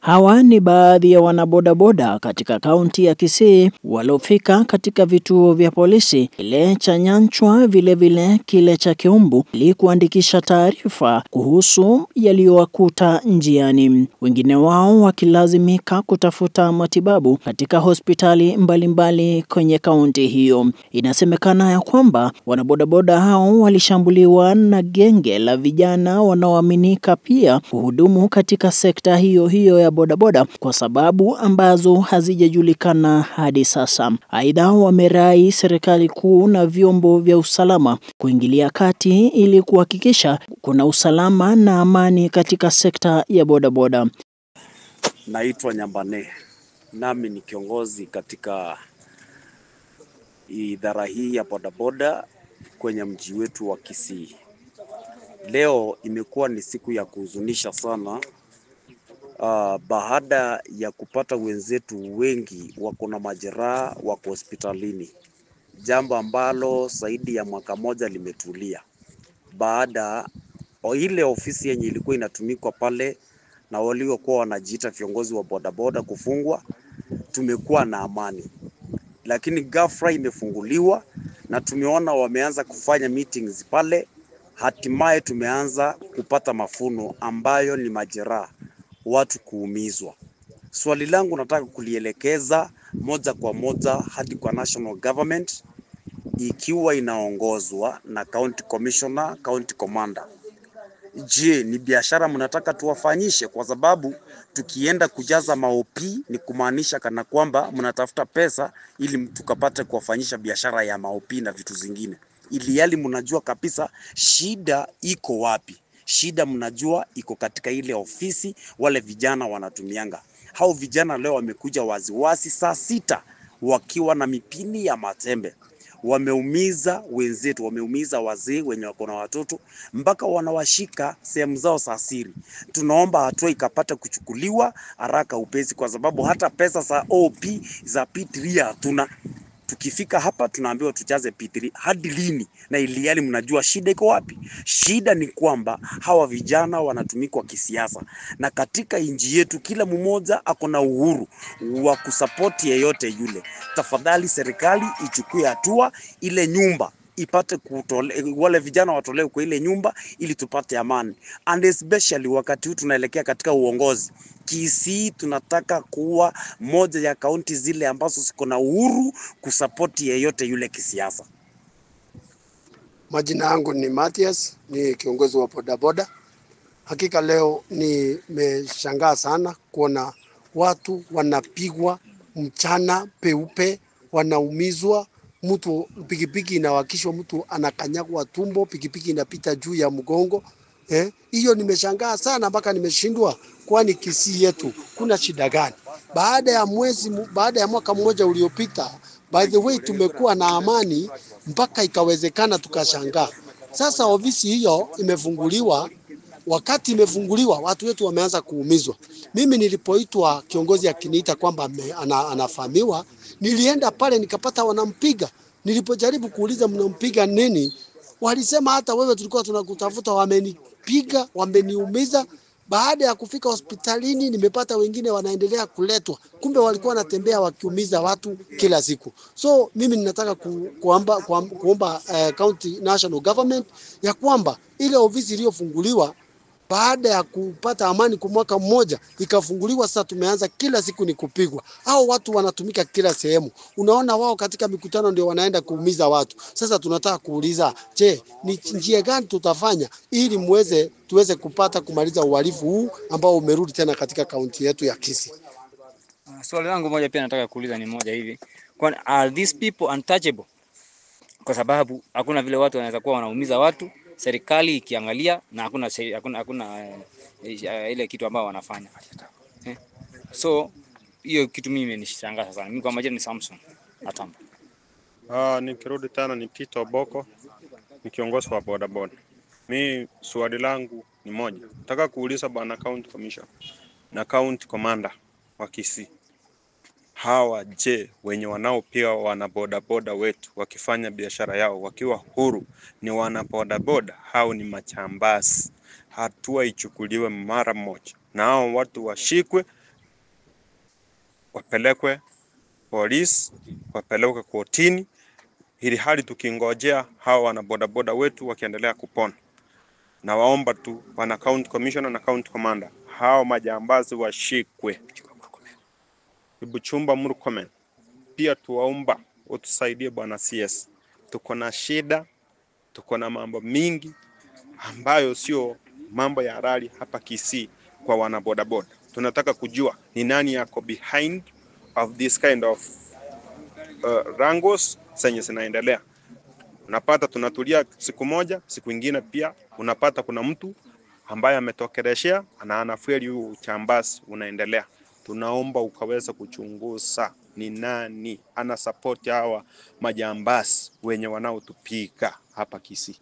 Hawa ni baadhi ya wanabodaboda katika kaunti ya Kisii waliofika katika vituo vya polisi, kile cha Nyanchwa vile vile kile cha Kiumbu, ili kuandikisha taarifa kuhusu yaliyowakuta njiani. Wengine wao wakilazimika kutafuta matibabu katika hospitali mbalimbali kwenye kaunti hiyo. Inasemekana ya kwamba wanabodaboda hao walishambuliwa na genge la vijana wanaoaminika pia kuhudumu katika sekta hiyo hiyo ya bodaboda kwa sababu ambazo hazijajulikana hadi sasa. Aidha, wamerai serikali kuu na vyombo vya usalama kuingilia kati ili kuhakikisha kuna usalama na amani katika sekta ya bodaboda. Naitwa Nyambane, nami ni kiongozi katika idara hii ya bodaboda kwenye mji wetu wa Kisii. Leo imekuwa ni siku ya kuhuzunisha sana. Baada ya kupata wenzetu wengi wako na majeraha, wako hospitalini, jambo ambalo zaidi ya mwaka moja limetulia baada ile ofisi yenye ilikuwa inatumikwa pale na waliokuwa wanajiita viongozi wa bodaboda kufungwa. Tumekuwa na amani, lakini ghafla imefunguliwa na tumeona wameanza kufanya meetings pale. Hatimaye tumeanza kupata mafuno ambayo ni majeraha, watu kuumizwa. Swali langu nataka kulielekeza moja kwa moja hadi kwa national government, ikiwa inaongozwa na county commissioner, county commander. Je, ni biashara mnataka tuwafanyishe? Kwa sababu tukienda kujaza ma-OP ni kumaanisha kana kwamba mnatafuta pesa ili tukapate kuwafanyisha biashara ya ma-OP na vitu zingine, ili yali mnajua kabisa shida iko wapi. Shida mnajua iko katika ile ofisi wale vijana wanatumianga. Hao vijana leo wamekuja waziwazi saa 6 wakiwa na mipini ya matembe. Wameumiza wenzetu, wameumiza wazee wenye wako na watoto, mpaka wanawashika sehemu zao za siri. Tunaomba hatua ikapata kuchukuliwa haraka upesi, kwa sababu hata pesa za OP za P3 hatuna. Tukifika hapa tunaambiwa tujaze P3 hadi lini? Na iliali mnajua shida iko wapi? Shida ni kwamba hawa vijana wanatumikwa kisiasa, na katika nchi yetu kila mmoja ako na uhuru wa kusupport yeyote yule. Tafadhali serikali ichukue hatua, ile nyumba ipate kutole, wale vijana watolewe kwa ile nyumba ili tupate amani. And especially wakati huu tunaelekea katika uongozi, Kisii tunataka kuwa moja ya kaunti zile ambazo ziko na uhuru kusapoti yeyote yule kisiasa. Majina yangu ni Mathias, ni kiongozi wa bodaboda. Hakika leo nimeshangaa sana kuona watu wanapigwa mchana peupe, wanaumizwa. Mtu pikipiki inawakishwa, mtu anakanyagwa tumbo, pikipiki inapita juu ya mgongo. Hiyo nimeshangaa sana mpaka nimeshindwa, kwani Kisii yetu kuna shida gani? Baada ya mwaka mmoja uliopita, by the way, tumekuwa na amani mpaka ikawezekana tukashangaa. Sasa ofisi hiyo imefunguliwa. Wakati imefunguliwa, watu wetu wameanza kuumizwa. Mimi nilipoitwa, kiongozi akiniita kwamba anafahamiwa, nilienda pale nikapata wanampiga. Nilipojaribu kuuliza mnampiga nini, walisema hata wewe tulikuwa tunakutafuta. Wamenipiga, wameniumiza. Baada ya kufika hospitalini nimepata wengine wanaendelea kuletwa. Kumbe walikuwa wanatembea wakiumiza watu kila siku. So mimi ninataka kuomba county national government ya kwamba ile ofisi iliyofunguliwa baada ya kupata amani kwa mwaka mmoja ikafunguliwa, sasa tumeanza kila siku ni kupigwa. Hao watu wanatumika kila sehemu. Unaona wao katika mikutano ndio wanaenda kuumiza watu. Sasa tunataka kuuliza, je, ni njia gani tutafanya ili tuweze kupata kumaliza uhalifu huu ambao umerudi tena katika kaunti yetu ya Kisii? Swali langu moja pia nataka kuuliza ni moja hivi. Kwani are these people untouchable? Kwa sababu hakuna vile watu wanaweza kuwa wanaumiza watu, serikali ikiangalia na hakuna ile kitu ambayo wanafanya. So hiyo kitu mimi imenishangaza sana. Mimi kwa majina ni Samson Atamba. Nikirudi tena ni Tito Boko, ni kiongozi wa bodaboda. Mi swali langu ni moja. Nataka kuuliza bwana county commissioner na county commander wa Kisii. Hawa je, wenye wanaopiga wana bodaboda wetu wakifanya biashara yao wakiwa huru ni wana bodaboda hao ni majambazi? Hatua ichukuliwe mara moja na hao watu washikwe Wapelekwe polisi, wapelekwe kotini, ili hali tukingojea hawa wanabodaboda wetu wakiendelea kupona. Na waomba tu bwana county commissioner na county commander, hao majambazi washikwe. Kipchumba Murkomen, pia tuwaomba utusaidie bwana CS, tuko na shida, tuko na mambo mingi ambayo sio mambo ya rali hapa Kisii kwa wanabodaboda. Tunataka kujua ni nani yako behind of this kind of wrangles zenye zinaendelea. Unapata tunatulia siku moja, siku ingine pia unapata kuna mtu ambaye ametokeleshea na anafueli huu uchambazi unaendelea. Tunaomba ukaweza kuchunguza ni nani ana support hawa majambazi wenye wanaotupiga hapa Kisii.